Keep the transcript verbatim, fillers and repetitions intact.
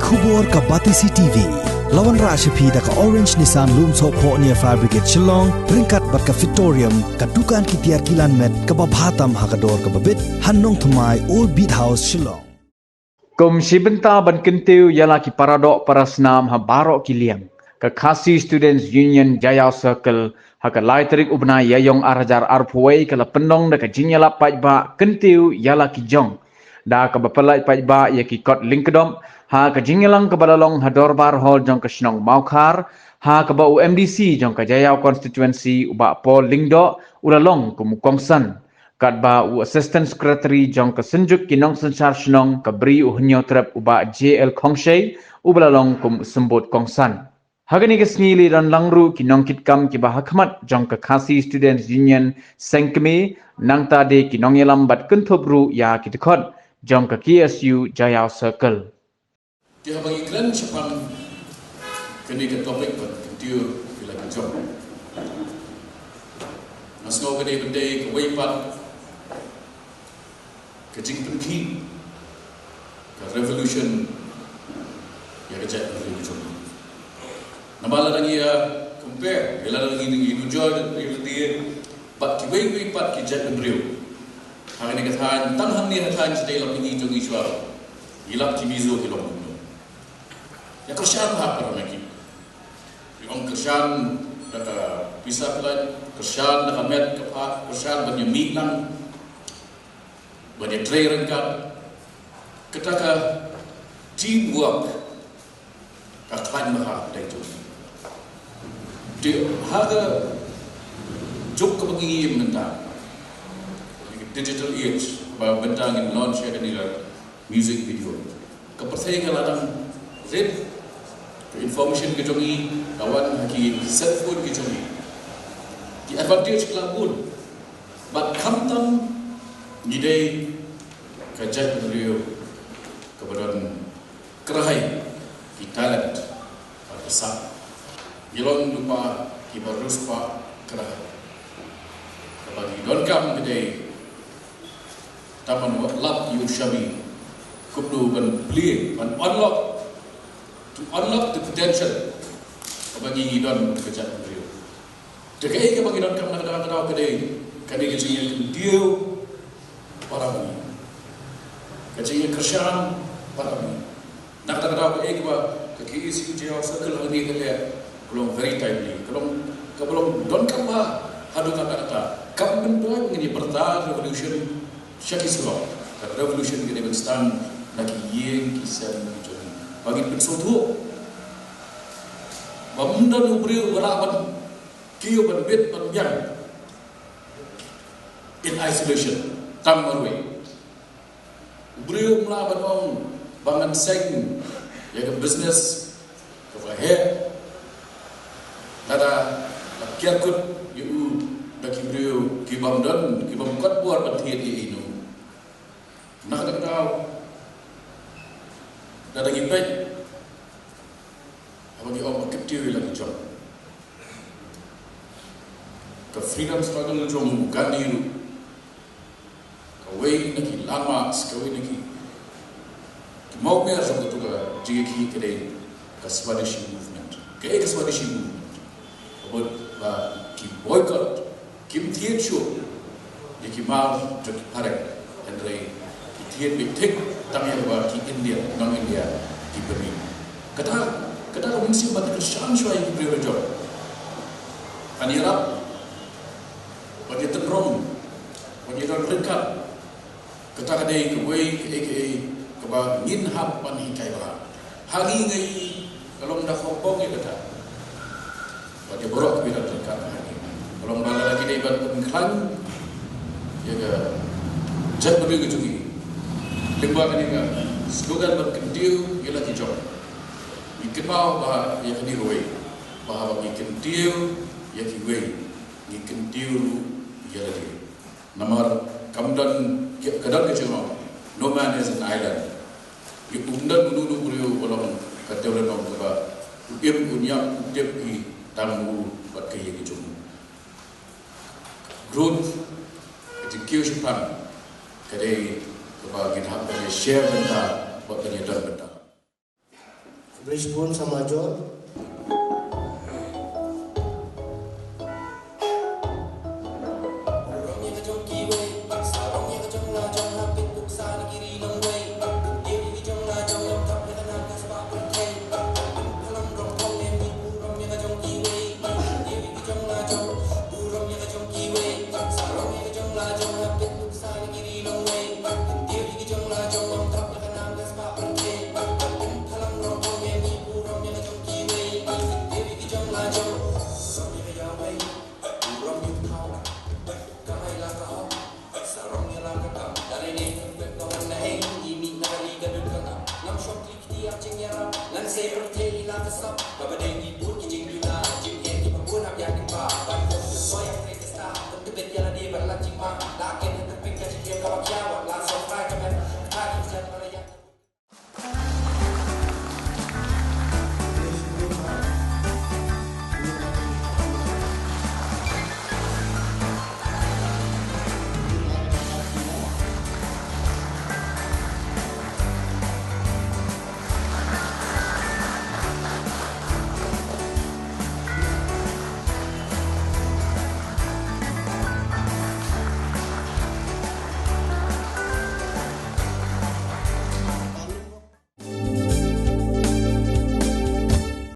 Khubor ka Batesi T V. La wanrah sha phi da ka Orange Nissan Lumsohphoh near Fire Brigade Shillong, ryngkat bad ka Fitorium, ka dukan ki tiar kilan met kaba bha tam ha ka dor kaba bit, ha Nongthymmai, Old Beat House, Shillong. Kum shi bynta ban kyntiew ïa la ki paradoh parasnam ha baroh ki liang, ka Khasi Students Union Jaïaw Circle ha ka lai tarik u bnai Ïaïong ar hajar arphew wei ka la pynlong da ka jingïalap paidbah kyntiew ïa la ki jong, da kaba pyllait paidbah ïa ki kot lyngkdom ha ka jingïalang kaba la long ha Dorbar Hall jong ka shnong Mawkhar, ha kaba u M D C jong ka Jaïaw Constituency, u Bah Paul Lyngdoh, u la long kum u kongsan, katba u Assistant Secretary jong ka Synjuk ki Nongsynshar Shnong ka Bri u Hynñiewtrep, u Bah J L Khongshei, uba la long kum u symbud kongsan. Ha kane ka sngi la don lang ruh ki nongkitkam kiba ha khmat jong ka Khasi Students Union Seng Kmie, nangta de ki nongïalam bad kynthup ruh ïa ki dkhot jong ka K S U Jaïaw Circle. Te haba ngi kren shaphang kane ka topic bad kyntiew ïa la ki jong, nga sngew ka dei ban dei kawei pat ka jingpynkhih, ka revolution ïa ka jaitbynriew ka jong ngi. Namar lada ngi ïa compare, ïa lada ngi, ngi nujor ïa lade bad kiwei kiwei pat ki jaitbynriew ha kane ka thaiñ, tang hangne ha thaiñ shatei la pyni jong ngi shuwa, ngi lap ki Mizo ki long kumno. Ïa kyrshan ha para ma ki. Ki ong kyrshan da ka pisa pynlait, kyrshan da ka met ka phad, kyrshan ban ïa mih lang, ban ïa trei ryngkat. Kata ka teamwork ka khlaiñ bha dei jong. Te ha ka juk kaba ngi ïa mynta, digital age, ba mynta ngin launch ïa kane ka music video. Ka pyrthei ka la dang rit, ka information ka jong ngi ka wan ha ki cellphone ki jong ngi. Ki advantage ka la bun. Bad khamtam ngi dei ka jaitbynriew kaba don kyrhai ki talent bad ka sap. Ngi long lypa kiba riewspah kyrhai. Kaba ngi donkam ka dei tang ban lap ïa u shabi kumno ban plie, ban unlock, to unlock the potential kaba ngi, ngi don kum ka jaitbynriew. Te kaei kaba ngi donkam na kata ka daw ka dei kane ka jingïakyntiew para ma ngi, ka jingïakyrshan para ma ngi. Na kata ka daw kaei kaba ka K S U Jaïaw Circle hangne ka leh, ka long very timely, ka long, kaba long donkam bha haduh katta katta. Kam myntoi ba ngin ïa pyrta revolution sha ki surok. Ka revolution ka dei ban sdang na ki ïing ki sem ki jong ngi. Ba ngin pynsngewthuh ba ym don u briew uba lah ban kiew, ban bit, ban biang in isolation tang marwei. U briew um lah ban ong ba ngan seng ïa ka business kaba heh lada la kiar kut ïa u da ki briew ki bym don, ki bym kot bor ban thied ïa ino. Na kata ka daw, lada ngi peit haba ngi ong ba kyntiew ïa la ki jong, ka freedom struggle jong u Gandhi ruh, kawei na ki landmarks, kawei na ki, ki mawmer jong katu ka jingïakhih ka dei ka Swadeshi movement. Kaei ka Swadeshi movement? Ka mut ba ki boycott, kim thied shuh ïa ki mar jong ki phareng, hynrei ki thied beit thik tang ïa kaba ki India, nong India ki pynmih. Kata, kata ka mynsiem ban kyrshan shuwa ïa ki briew la jong. Ban ïarap, ban ïatynrong, ban ïadon ryngkat. Kata ka dei kawei kaei kaei kaba ngin hap ban hikai bha. Ha ngi ngi ka long da khongpong ïa kata. Bad ïa baroh kiba don ryngkat ha ngi, ka long ba lada ngi dei ban pynkhlaiñ ïa ka jaitbynriew ka jong ngi lyngba kane ka slogan ban kyntiew ïa la ki jong, ngi kynmaw ba ïa kane kawei, ba haba ngi kyntiew ïa kiwei, ngi kyntiew ruh ïa lade. Namar kam don, ka don ka jingong, no man is an island. Ngi, um don uno uno u briew uba long ka dewlynnong kaba u im, u ñiam, u tip hi tang ma u bad ka ïing ka jong u. Growth, ka jingkiew shaphrang, ka dei kaba ngin hap ban ïa share bynta bad ban ïa don bynta. Brisbane sama John.